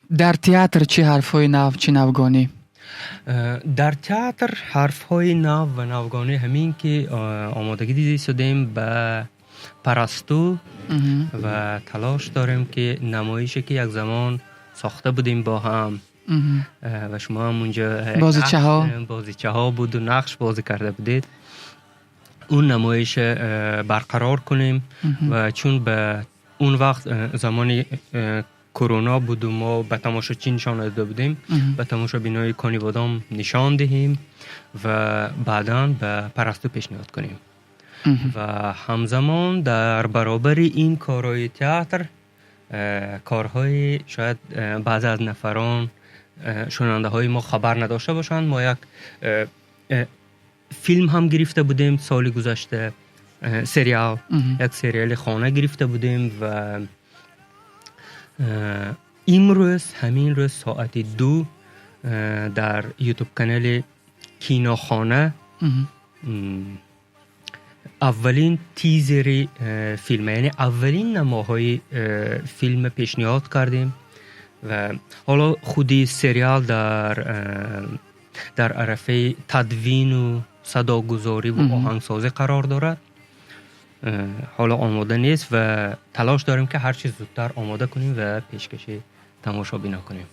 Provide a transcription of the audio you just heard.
Дар театр чӣ ҳарфҳои нав, чӣ навгонӣ? Дар театр ҳарфҳои нав ва навгонӣ ҳамин ки омодагӣ дида истодем ба «Парасту» ва талош дорем, ки намоише, ки як замон сохта будем бо ҳам ва шумо ҳам унҷо бозичаҳо. Бозичаҳо буду нақш бозӣ карда будед, он намоиш барқарор кунем. Ва чун ба он вақт замони корона буду мо ба тамошочӣ нишон надода будем, ба тамошобинои Конибодом нишон диҳем ва баъдан ба «Парасту» пешниҳод кунем. Ва ҳамзамон дар баробари ин корҳои театр, корҳои шояд баъзе аз нафарон, шунавандаҳои мо хабар надошта бошанд, мо як филм ҳам гирифта будем соли гузашта, сериал, як сериали хона гирифта будем ва имрӯз, ҳамин рӯз, соати 2 дар Ютуб канали «Кинохона» аввалин тизери филм, яъне аввалин намоҳои филм пешниҳод кардем. Ва ҳоло худи сериал дар арафаи тадвину садогузорӣ ву оҳангсозӣ қарор дорад. Ҳоло омода нест ва талош дорем, ки ҳарчи зудтар омода кунем ва пешкаши тамошобино кунем.